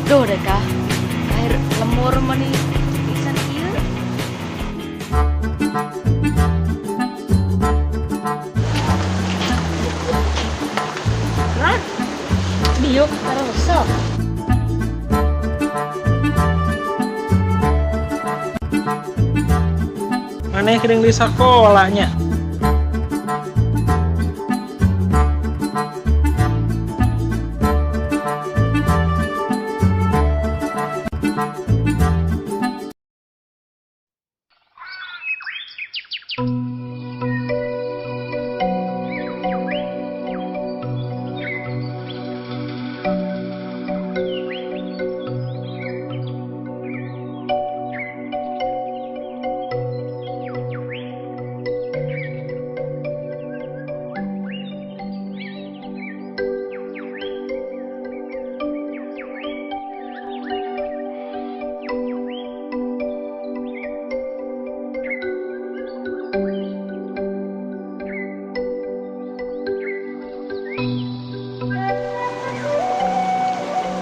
Duh deh kah, air lemur meni pisan ieu. Ran, biuk karosok. Maneh kering di sekolahnya.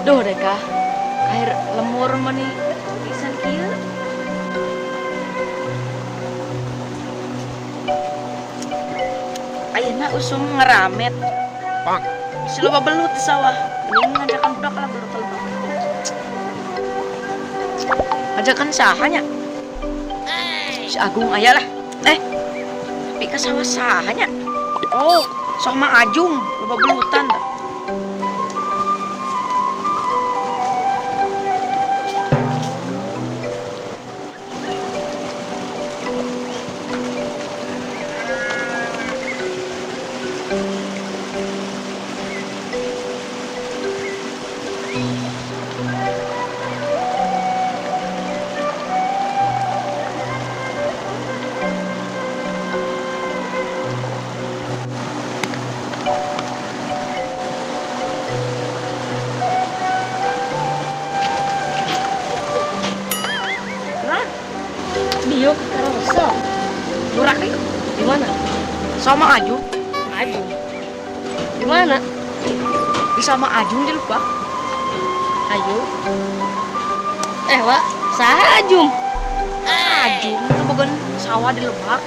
Duh deh kah, air lemur meni pisan kieu. Ayeuna usum ngeramet. Pak. Bisi loba belut di sawah. Mending ngajakan budak lah belut lebak. Ngajakan saha nya? Si Agung aya lah. Tapi ke sawah saha nya? Oh, sama Ajung loba belutan dah. Biuk karosok. Murah yuk. Di mana? Sama Ajung. Ajung. Di mana? Di sama Ajung di lupa. Ayo. Wak, saha Ajung? Ajung itu bukan sawah di Lebak.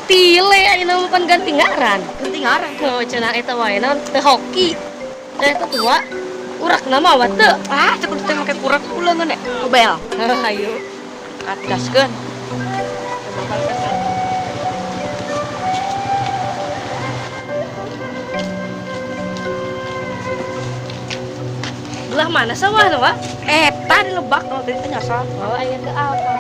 Tile ayeuna mah pan ganti ngaran. Ganti ngaran. Oh, cenah eta wae naon teu hoki. Eta tua. Urak nama wa teu. Ah, teu kudu teh make kurak uleungeun eh. Kobel. Ayo. Ataskeun. Belah mana sawah tuh, Pak? Eta di Lebak kalau tadi teh nyasar. Oh, aya ke apa?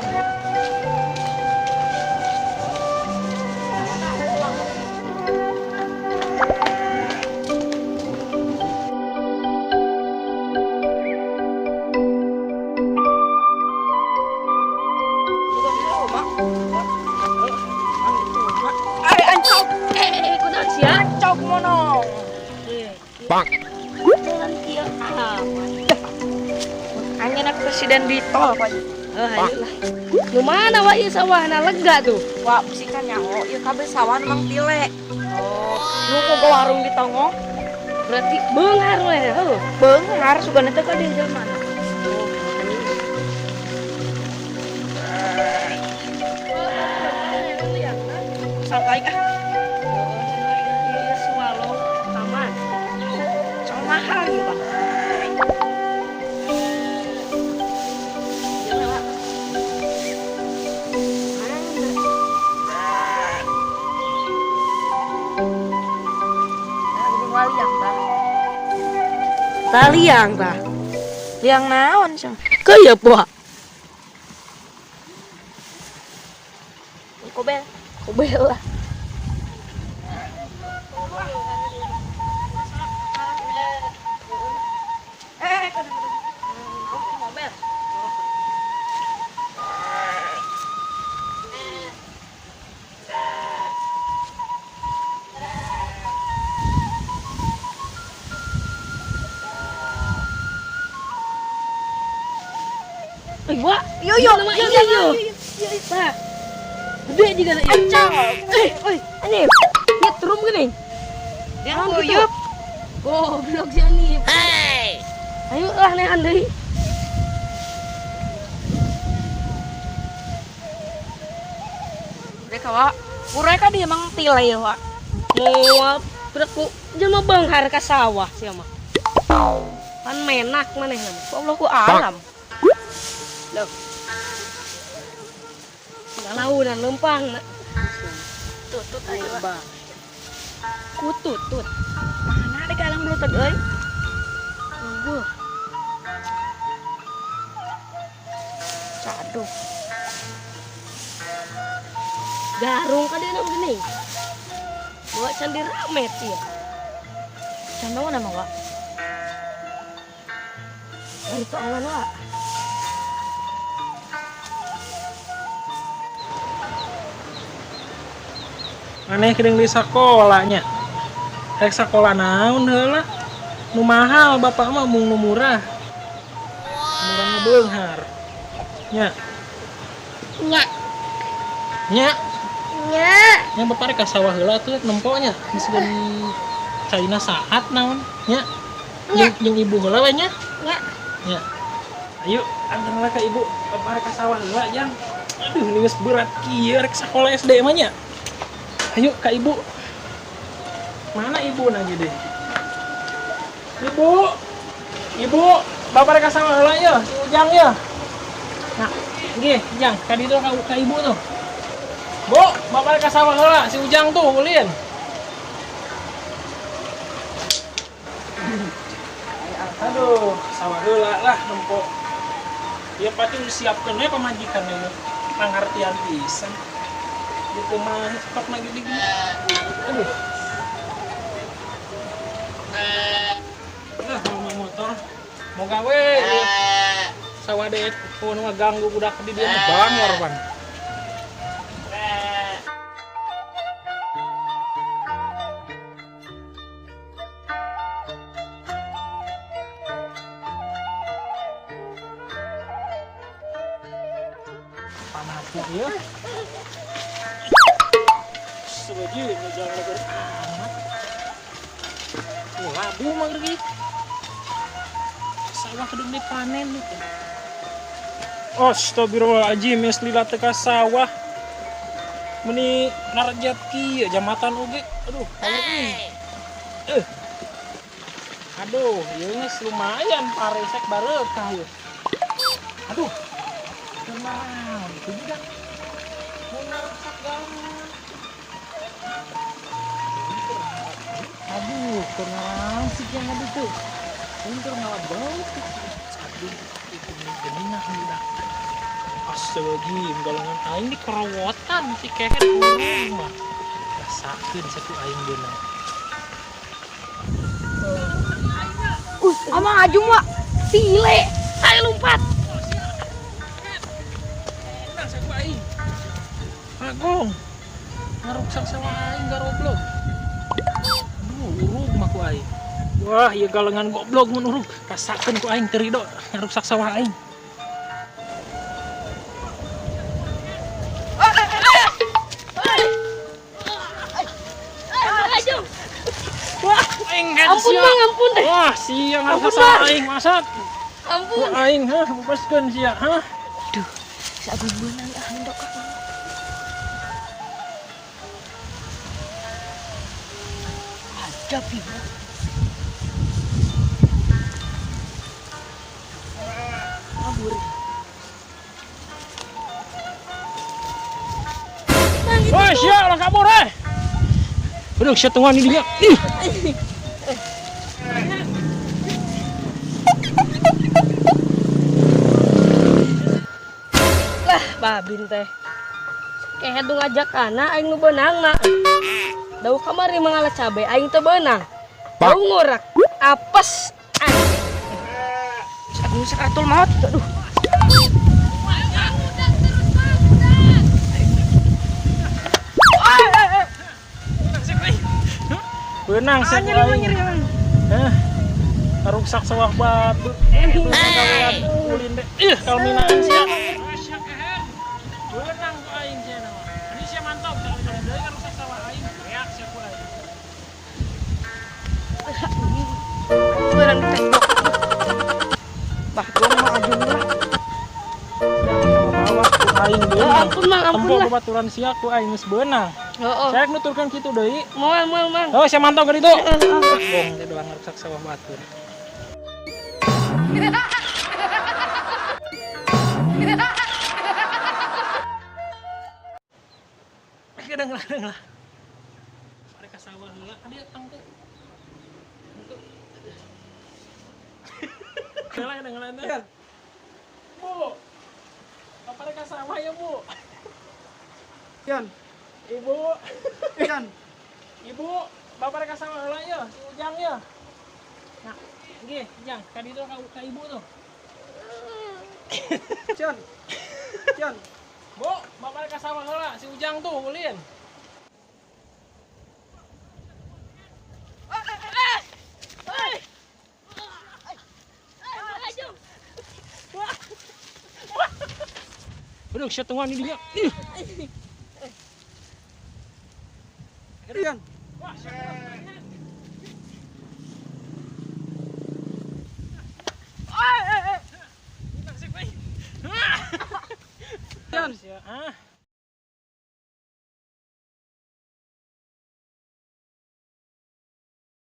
Ancok. Kunaon sia? Ancok mono. Bang. Jalan kieu ah. Anjeunna presiden di tol, Pak. Oh, ayo lah. Nu mana wa ieu sawahna lega tuh? Wah, bisikan nyaho, ieu kabeh sawah memang tile. Oh, nu boga warung di Tongong. Berarti beunghar we, heuh. Beunghar sugana teh ka dieu jelema. Sampai ah. Iya, swallow taman. Soal mahal ieu, Pak. Taliang tah. Liang naon sih? Kaya poa. Kobel. Kobel lah. Mobil. Wah, Yo yo nama yo iya yo yo. Tah. Gede juga na. Ancok. Oi, Ini nyetrum gini. yang Naon gitu? guyup. Goblok si Anip. Hey. Ayo lah nean deui. Ge ka wa. Urang ka dieu mang tile wa. Moal budak ku jelema beunghar ka sawah sia mah. Pan menak manehna mah. Ku Allah ku alam. Loh. Galaunan leumpang na. Tutut ayo wa. Kututut. Mana ada galang beluteg euy? Eueuh. Aduh. Garung ka dieuna geuning. Bawa candi ramet ieu. Can naon emang wa? Bari toangan wa. Maneh kedeung di sakolanya. Rek sakola naon heula? Nu mahal bapak mah mung nu murah. Murah mah beunghar. Nya. Nya. Nya. Nya. Nya bapak rek ka sawah heula tuh nempo nya. Geus caina saat naon nya. Jeung ibu heula we nya. Nya. Nya. Ayo antar heula ka ibu. Bapak rek ka sawah heula jang. Aduh ini geus berat kieu rek sakola SD mah nya. Ayo ka ibu. Mana ibu nanya deh. Ibu. Ibu, bapak rek ka sawah heula ye, si Ujang ye. Nah, nggih, Jang, ka ditu ka ibu tuh. Bu, bapak rek ka sawah heula, si Ujang tuh ulin. Aduh, sawah heula lah nempo. Ya pasti disiapkeun we pamajikan ieu. Pangartian pisan. Gitu mah stok lagi di gini. Aduh. Lah mau motor. Mau gawe. Sawah deh, pun mah ganggu budak di dia mah bangor pan. Panas ya. Sebagai jalan lebar amat. Wah, labu mah lagi. Sawah kedung dipanen nih. Astagfirullahaladzim, geus lila teh ka sawah. Meni narjat kieu jamatan oge. Aduh, euy. Aduh, ieu geus lumayan paresek bareukah ieu. Aduh. Kunaon itu budak. Mun naruksak galang. Aduh, kunaon sih yang ada tuh. Untur ngalabau. Aduh, itu geninah budak. Astagfirullahaladzim, galangan aing di kerawotan si kehet urang mah. Rasakeun saku aing beunang. Amang Ajung wa. Tile, ayo lompat. Menang saku aing. Agung. Ngaruksak sawah aing garoblog. Aduh, urug mah ku aing. Wah, ieu galengan goblok mun urug. Rasakeun ku aing teu rido ngaruksak sawah aing. Wah, aing Ampun Bang, ampun deh. Wah, sia ngaruksak sawah aing masak. Ampun. Ku aing hah, bebaskeun sia, hah. Duh, si Agung beunang ah endok ka. Ada ibu. Kabur. Woi, sia lah kabur eh. Aduh, sia tungguan ini dia. Ih. Lah, babin teh. Kehed nu ngajak kana aing nu beunangna. Dauh kamari mangala cabe aing teu beunang. Dauh ngorak apes. Si Agung sakaratul maut. Aduh. Beunang sia ku aing. Hah. Ngaruksak sawah batu. Ulin deh. Ih, kalminaan sia. Sia kehed. Beunang ku aing sia nama. Ini sia mantap sekali-kali deui ngaruksak sawah aing. Reak sia ku aing. Beunang ditembak. Bah, gua mah Ajung lah. Bawa. Aing beunang. Ampun Mang, ampun Tempo lah. babaturan sia ku aing geus beunang. Heeh. Saya nuturkeun kitu deui. Moal moal Mang. Oh, sia mantau ka ditu. Bong teh doang ngaruksak sawah batur. Kadang lah, kadang lah. Mereka sawah heula, ka dieu tang teh. Heula kadang lah teh. Bu. Apa mereka sawah ya, Bu? Yan, Ibu, Yan. Ibu, bapak rek sawah heula ya, si Ujang ya. Nah, nggih, Ujang, ka ditu ka ibu tuh. Yan. Yan. Bu, bapak rek sawah heula, si Ujang tuh ulin. Aduh, sia tungguan ini dia. Ih. Yan. Wah, sia tungguan. Yan. Ah.